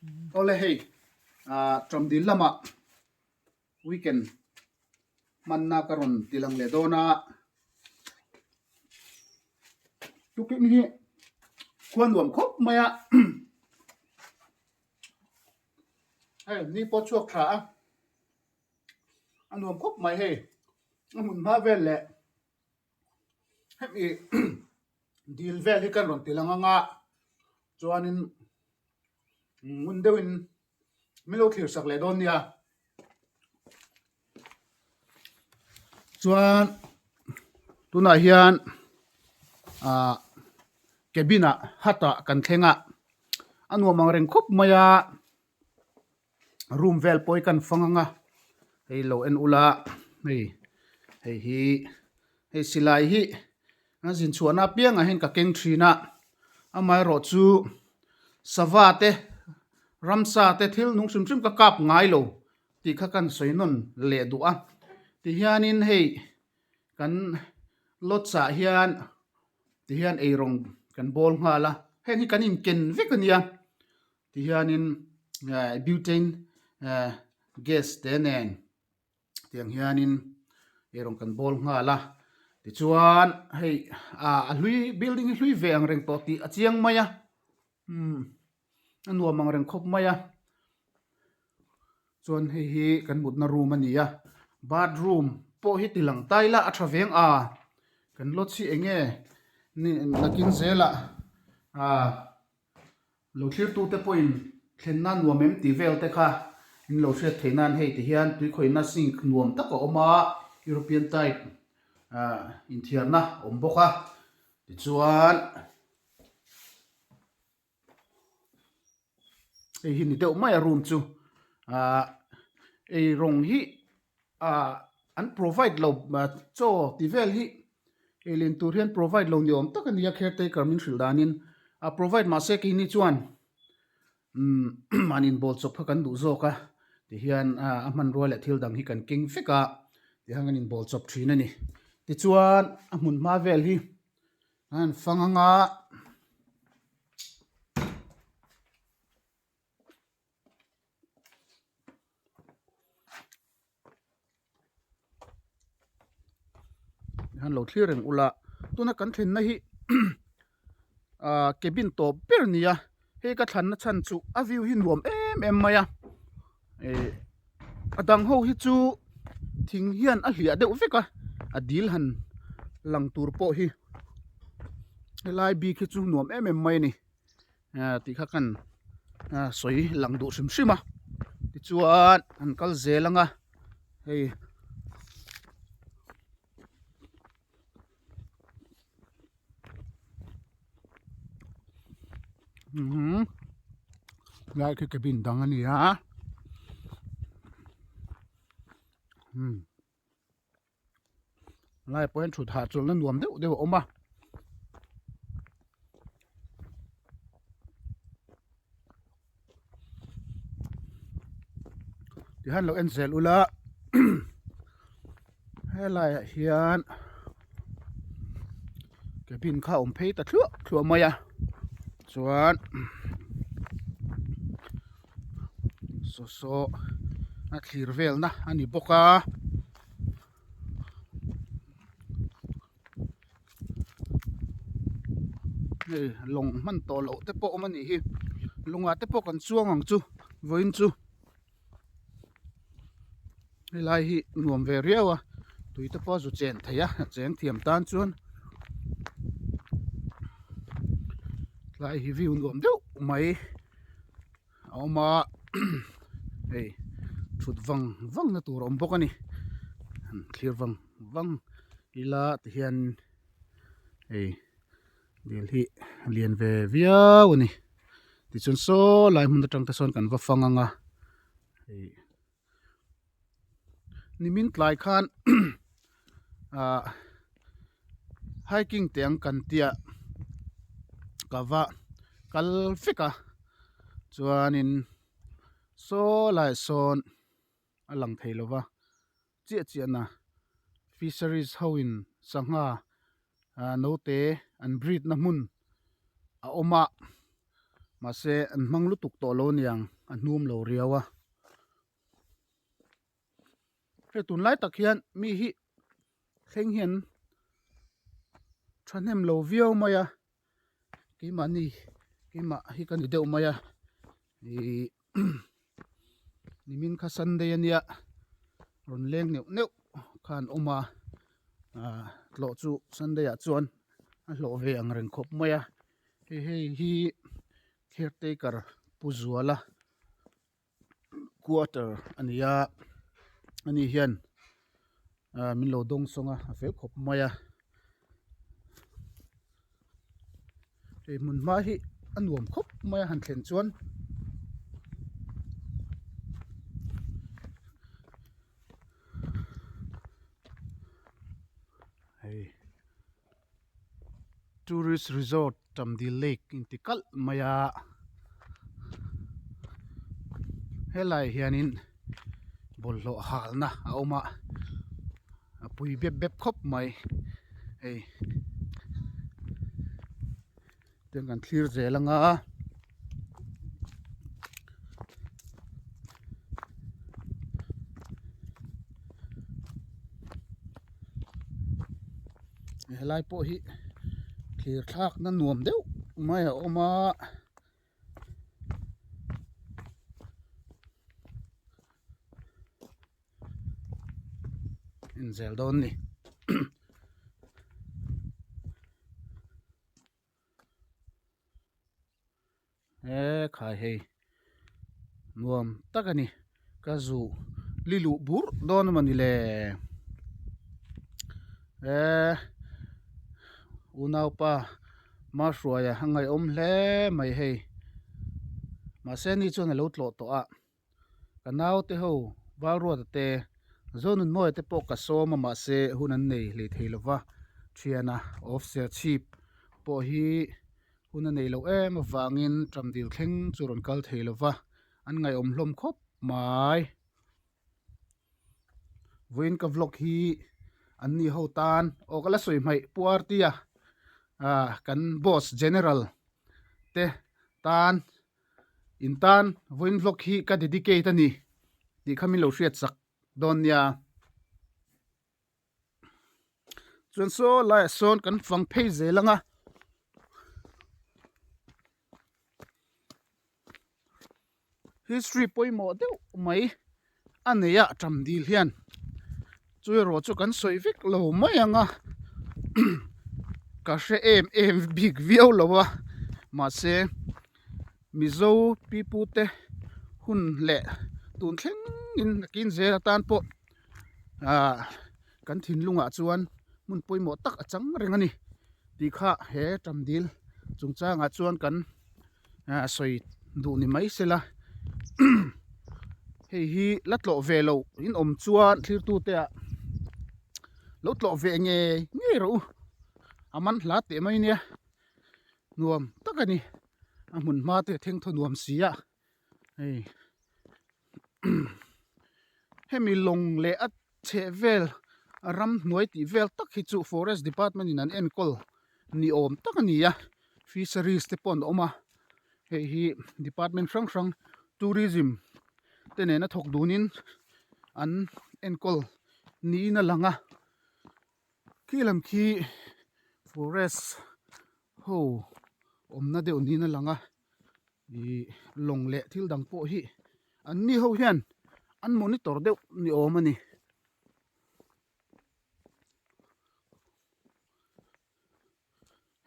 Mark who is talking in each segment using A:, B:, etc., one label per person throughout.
A: Awle hei ah Tawmdil lamah weekend hmanna ka rawn ti lang leh dawn a, tukin hi khua nuam khawp mai a hei ni pawh chhuak tha a, a nuam khawp mai hei a hmun hma vel leh hemi dil vel hi kan rawn ti lang ang a chuanin ngun deuhin min lo thlir sak leh dawn nia. Chuan tunah hian ah cabin ah hut ah kan thleng a a nuam ang reng khawp mai a room vel pawh hi kan fang ang a hei lo en ula hei hei hi hei silai hi a zin chhuahna apiangah hian ka keng thin a amaherawh chu sava te ramsa te thil nung hrim hrim ka kap ngai lo tih kha kan sawi nawn leh duh a tihianin hei kan lodge ah hian tihian eirawng kan bawl nghal a heng hi kan inken vek a nia tihianin butane gas te nen. Tiang hianin eirawng kan bawl nghal a tichuan hei ah a hlui building hi hlui ve ang reng tawh tih a chiang mai a umm a nuam ang reng khawp mai a chuan hei hi kan mutna room a ni a bathroom pawh hi ti lang ta ila a tha veng a kan lodge hi eng nge nakin zelah ah. Lo thlirtute pawhin thlenna nuam em tih vel te kha in lo hriat theih nan hei ti hian tuikhawihna sink nuam tak a awm a, European type inthiarna a awm bawk a, tichuan hei hi ni deuh mai a room chu ah ei rawng hi ah an provide lo chaw tih vel hi Ei len tur hian provide lo ni awm tak a nia caretaker min hrilh danin a provide mahse keini chuan umm mahni inbawl chawp kha kan duh zawk a tihian a hmanrua leh thil dang hi kan keng vek a tihian kan inbawl chawp thin a ni tichuan a hmun hma vel hi a han fang anga. Han lo thlir reng ula tuna kan thlenna hi ah cabin tawp ber a ni a hei ka thlanna chhan chu a view hi nuam em em mai a ih a dang ho hi chu thing hian a hliah deuh vek a a dil han lang tur pawh hi helai bik hi chu nuam em em mai a ni. tih kha kan sawi lang duh hrim hrim a tichuan an kal zel ang a hei umm lai khi cabin dang a ni a umm. Lai pawh hian thut hahchawlhna nuam deuh deuh a awm a. Tihian lo en zel ula helaiah hian cabin kha a awm phei ta thluah thluah mai a chuan saw saw a thlir velna a ni bawk a. Hei lawng hman tawh loh te pawh awm a nih hi lawngah te pawh kan chuang ang chu vawiin chu helai hi nuam ve riau a tui te pawh a zu chen thei a a cheng thiam tan chuan tlai hi view nuam deuh mai. A awm a hei thut vang vang na tur a awm bawk a ni han thlir vang vang ila tihian hei dil hi a lian ve viau a ni tichuan saw lai hmun atang te sawn kan va fang ang a hei. Nimin tlai khan ah hiking teh ang kan tia ka va kal vek a chuanin saw laiah sawn a lang thei lo va chiah chiah na fisheries ho in sangha ah naute an breed na hmun a awm a. Mahse an hmang lutuk tawh lo aniang a hnum lo riau a. Hei tunlai tak hian mi hi thleng hian thahnem lo viau mai a keimahni keimah hi ka ni deuh mai a ihh nimin kha sunday ania rawn leng neuh neuh kha an awm a ah tlawh chu sunday ah chuan a hlawh ve ang reng khawp mai a hei hei hi caretaker pu zuala. Quarter a ni a ani hian ah min lo dawng sawng a a fel khawp mai a hei hmun hma hi a nuam khawp mai a han thlen chuan. Hei tourist resort Tamdil lake inti kalh mai a helai hianin bawlhhlawh halna a awm a a pui bep bep khawp mai hei tiang kan thlir zel anga. Helai pawh hi thlir thlak na nuam deuh mai a awm a. Inzel dawn a ni. E khai hei nuam tak a ni ka zu li luh burh dawn a mawni le e unaupa Mahruaia a ngaihawm hle mai hei mahse ni chuan a lo tlawh tawh a. Ka naute ho Valruata te Zonunmawia te pawh ka sawm a mahse hun an nei hlei thei lova thiana off serchhip pawh hi hun a nei loh em avangin Tramdil thleng chu rawn kal thei lova an ngaihawm hlawm khawp mai. Vawiin ka vlog hi an ni ho tan aw ka la sawi hmaih Pu Artia ah kan boss general te tan In tan vawiin vlog hi ka dedicate a ni tih kha min lo hriat chak dawn nia. Chuan saw laiah sawn kan fang phei zel ang a. History pawimawh deuh mai a nei a ṭam dil hian chu erawh chu kan sawi vek lo mai ang a ka hre em em bik viau lo a mahse Mizo pipu te hun leh tun thleng in nakin zel atan pawh ah kan thinlungah chuan hmun pawimawh tak a chang reng a ni tih kha he ṭam dil chungchangah chuan kan. a sawi duh ni mai sela hei hi la tlawh ve loh in awm chuan thlir tute ah lo tlawh ve ngei ngei rawh u a man hla teh mai nia nuam tak a ni a hmun hma te a thengthaw nuam si a hei hemi lawng leh a chheh vel a ramhnuai tih vel tak hi chu forest department in an enkawl ni awm tak a ni a fisheries te pawh an awm a hei hi department hrang hrang tourism te nena thawk dunin an enkawl niin a lang a khi lam khi forest ho awmna deuh niin a lang a ih lawng leh thil dang pawh hi an ni ho hian an monitor deuh ni awm a ni.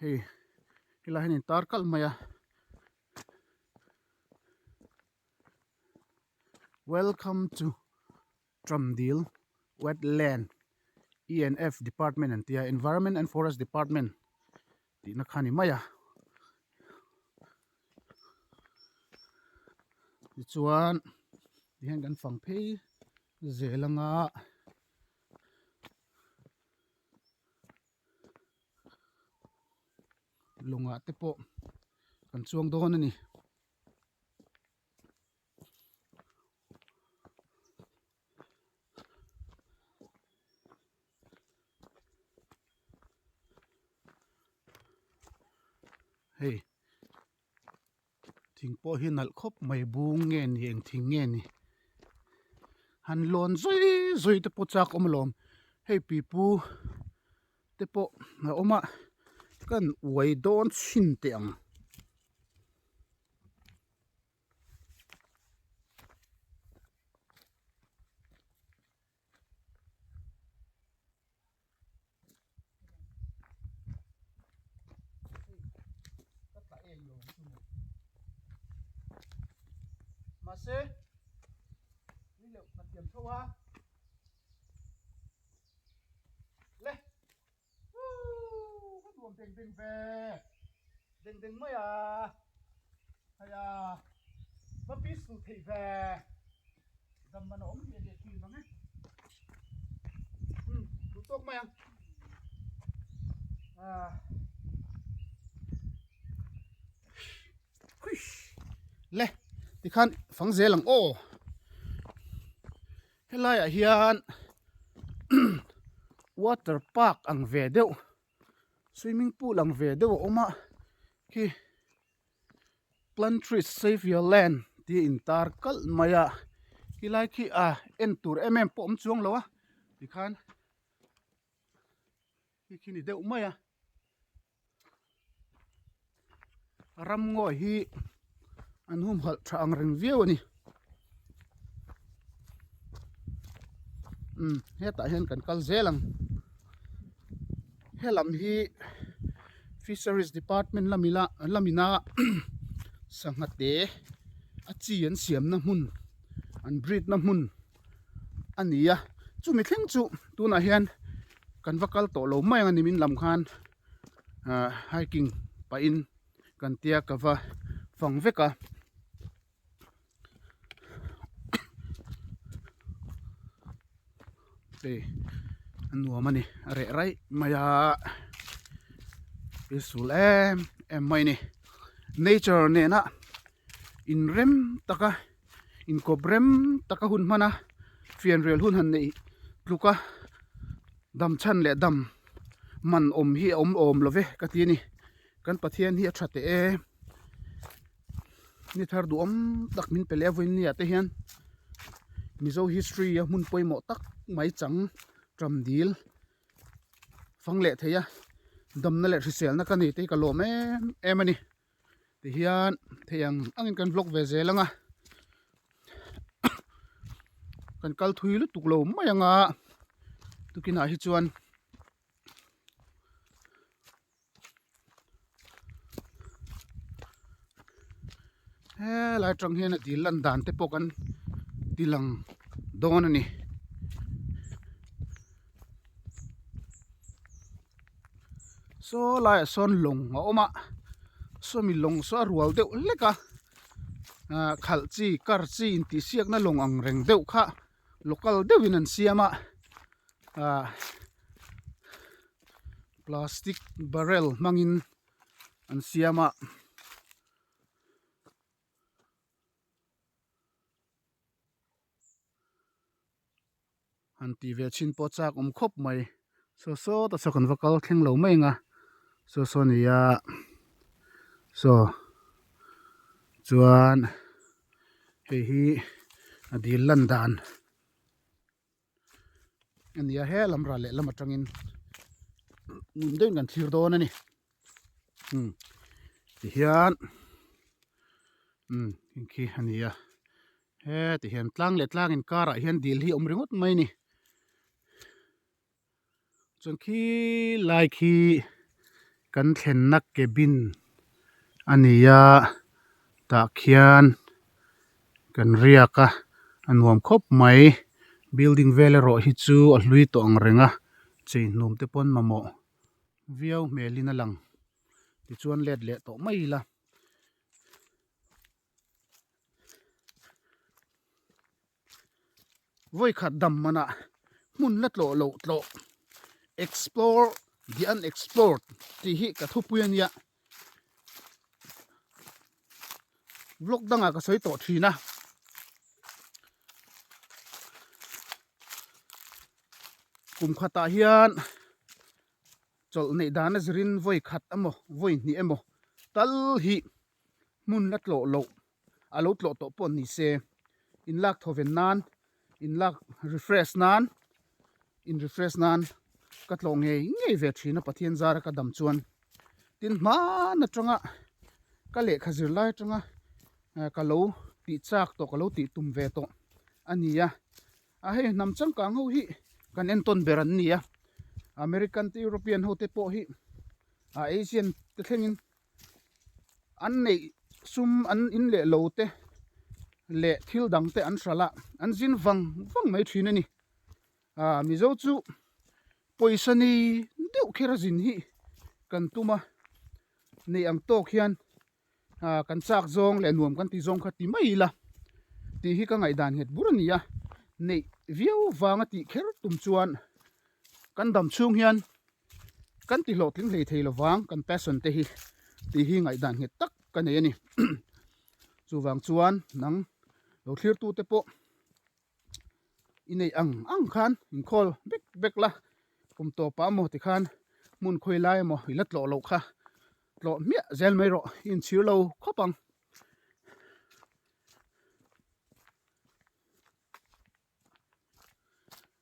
A: Hei helai hian in tar kalh mai a welcome to Tramdil wetland E and F department an tia environment and forest department tihna kha a ni mai a tichuan tihian kan fang phei zel anga. Lawngah te pawh kan chuang dawn a ni. Hei. Thing pawh hi nalh khawp mai bung nge ni eng thing nge ni han lawn zui zui te pawh chak awm alawm hei pipu te pawh a awm a kan uai dawn chhin teh ang. Ka tla em lo chu maw mahse ni leuh ka thiam tho a le ka nuam beng beng ve beng beng mai a hei a va peaceful theih ve dam man a awm leh leh thin ang e umm duh tawk mai ang ah huish le tikhan fang zel ang aw helaiah hian water park ang ve deuh swimming pool ang ve deuh a awm a khi plant trees save your land tih a intar kalh mai a khilai khi a en tur em em pawh a awm chuang lo a tikhan khi khi ni deuh mai a ramngawi hi an humhalh tha ang reng viau a ni umm hetah hian kan kal zel ang helam hi fisheries department lamila lamina sangha te a chi an siamna hmun an breed na hmun a ni a chumi thleng chu tunah hian kan va kal tawh lo mai ang a ni min lam khan ah hiking pahin kan tia ka va fang vek a. Hei a nuam a ni a reh raih mai a peaceful em em mai a ni nature nena inrem taka inkawp rem taka hun hman a fianrial hun han neih tluk a dam chhan leh dam man awm hi a awm awm lo ve ka ti a ni kan Pathian hi a tha teh e. Ni thar duhawm tak min pe leh a vawiin ni ah te hian Mizo history a hmun pawimawh tak mai chang ṭam dil fang leh thei a damna leh hriselna ka nei te hi ka lawm em em a ni tihian thei ang angin kan vlog ve zel ang a kan kal thui lutuk lo mai ang a tukinah hi chuan. Helai atang hian a dil lan dan te pawh kan ti lang dawn a ni. Saw laiah sawn lawng a awm a sawmi lawng saw a rual deuh hlek a ah khalh chi car chi intihsiakna lawng ang reng deuh kha local deuhin an siam a ah plastic barrel hmangin an siam a. Han tih ve chhin pawh chak awm khawp mai saw saw ta saw kan va kal thleng lo mai ang a saw saw nia saw chuan hei hi a dil lan dan. A ni a helam ral lehlam atangin ngun deuhin kan thlir dawn a ni umm tihian umm heng khi a ni a heti hian tlang leh tlang inkarah hian dil hi a awm ringawt mai a ni chuan khi lai khi kan thlenna cabin a ni a tah khian kan riak a a nuam khawp mai building vel erawh hi chu a hlui tawh ang reng a chei hnum te pawn mamawh viau hmelin a lang tichuan let leh tawh mai ila. Vawikhat dam manah hmun la tlawh loh tlawh explore the unexplored tih hi ka thupui a nia. Vlog dangah ka sawi tawh thin a. Kum khatah hian chawlh neih dan a zirin vawikhat emaw vawi hnih emaw tal hi. Hmun la tlawh loh a lo tlawh tawh pawh ni se in lak thawven nan in lak refresh nan in refresh nan ka tlawh ngei ngei ve thin a Pathian zara ka dam chuan tin hman atanga ka lehkha zir lai atanga ka lo tih chak tawh ka lo tih tum ve tawh a ni a a hei hnam changkang ho hi kan entawn ber an ni a American te European ho te pawh hi a Asian te thlengin. An neih sum an in leh lo te leh thil dang te an hralh a, an zin vang vang mai thin a ni. Aaa Mizo chu pawisa nei deuh kher a zin hi kan tum a, neih ang tawk hian aaa kan chak zawng leh nuam kan ti zawng kha ti mai ila tih hi ka ngaihdan nghet bur a ni a, neih viau vanga tih kher tum chuan kan dam chhung hian Kan ti hlawhtling hlei thei lovang kan passion te hi tih hi ngaihdan nghet tak ka nei a ni. Chuvang chuan nang lo thlir tu te pawh i neih ang ang khan inkhawl bek bek la, kum tawpah emaw tikhan hmun khawi lai emaw i la tlawh loh kha tlawh hmiah zel mai rawh i inchhir lo khawp ang.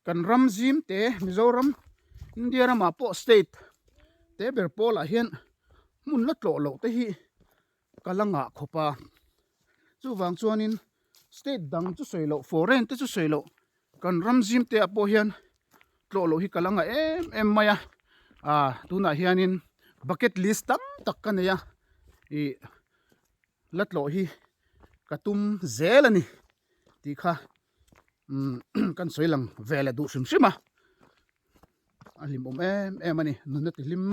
A: Kan ram zim te Mizoram India ramah pawh state te ber pawlah hian hmun la tlawh loh te hi ka la ngah khawp a chuvang chuanin state dang chu sawi loh foreign te chu sawi loh kan ram zim te ah pawh hian tlawh loh hi ka la ngah em em mai a ah tunah hianin bucket list tam tak ka nei a ih la tlawh hi ka tum zel a ni tih kha umm kan sawi lang ve leh duh hrim hrim a a hlimawm em em a ni nunna ti hlim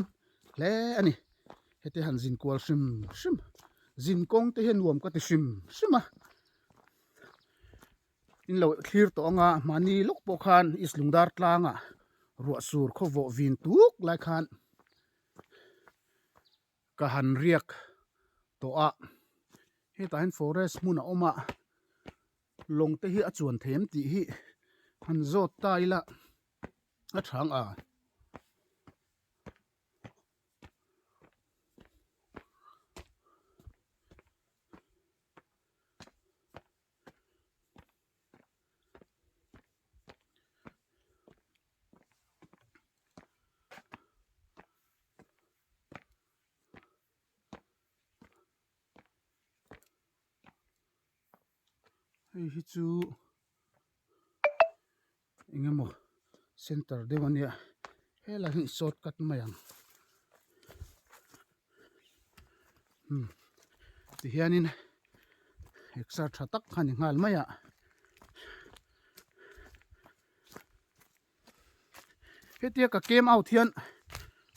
A: hle a ni heti han zin kual hrim hrim zin kawng te hi a nuam ka ti hrim hrim a in lo thlir tawh anga mahni lawk pawh khan east lungdar tlangah ruah sur khaw vawh vin tuk lai khan Ka han riak tawh a, hetah hian forest hmun a awm a, lawng te hi a chuan thei em tih hi han zawt ta ila a chhang a. Hei hi chu eng emaw center deuh a nia helai hi short cut mai ang umm tihianin exer tha tak kha a ni nghal mai a. Hetia ka camp out hian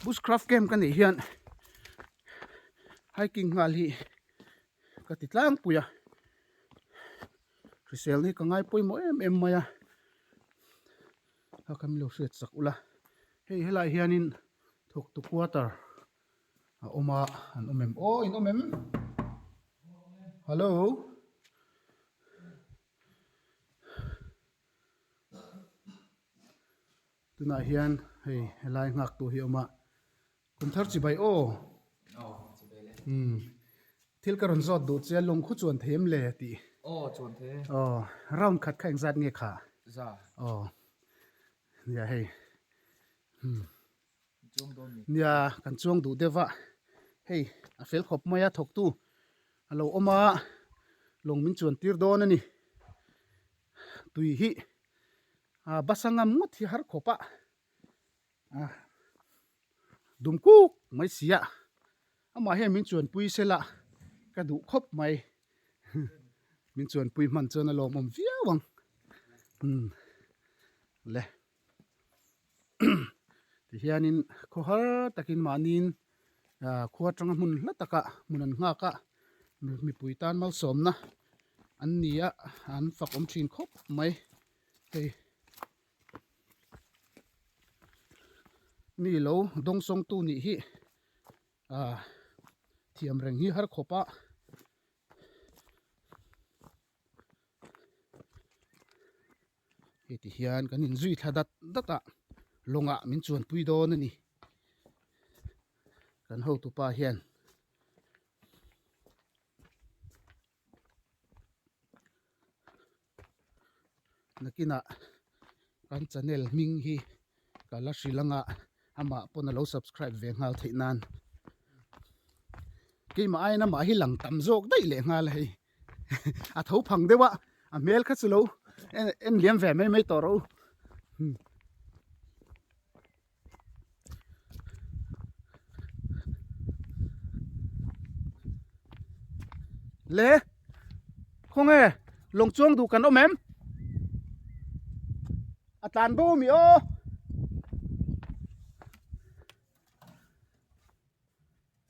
A: bushcraft camp ka neih hian hiking nghal hi ka ti tlangpui a hrisel hi ka ngai pawimawh em em mai a kha kha min lo hriat chak ula hei helaiah hianin thawktu quarter a awm a an awm em aw in awm em hello. Tunah hian hei helai nghak tu hi a awm a kum thar chibai aw umm thil ka rawn zawt duh che a lung khu chuan thei em le tih
B: aw chuan thei e
A: aw round khat kha engzat nge kha
B: za
A: aw nia hei umm
B: chuang dawn ni
A: nia kan chuang duh deuh a hei a fel khawp mai a thawktu a lo awm a lawng min chuan tir dawn a ni. Tui hi ah bus a ngam ngawt hi har khawp a ah dum kuk mai si a amah hian min chuanpui sela ka duh khawp mai min chuanpui hman chuan a lawmawm viau ang umm le tihianin khaw har takin mahniin ah khua atanga hmun hla takah hmun an nghak a mipui tan malsawmna an ni a an fak awm thin khawp mai hei mi lo dawngsawng tu nih hi ah thiam reng hi har khawp a. Hei ti hian kan inzui thla dat dat a lawngah min chuanpui dawn a ni kan hotupa hian. Nakinah kan channel hming hi ka la hrilh anga amah pawn a lo subscribe ve nghal theih nan keimah aiin amah hi lang tam zawk daih leh nghal a hei a tho phang deuh a a hmel kha chu lo en liam ve mai mai tawh rawh u. Le khawnge lawng chuang duh kan awm em a tlan bo ami aw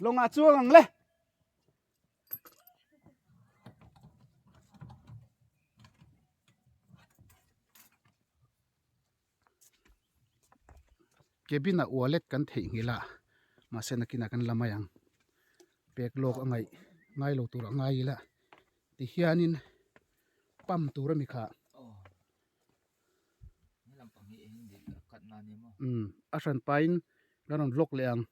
A: lawngah chuang ang le. Cabin ah wallet kan theihnghilh a mahse nakinah kan la mai ang pek lawk a ngaih ngai lo tur a ngai ila tihianin pump tur a mi kha umm a hran pahin kan rawn vlog leh ang.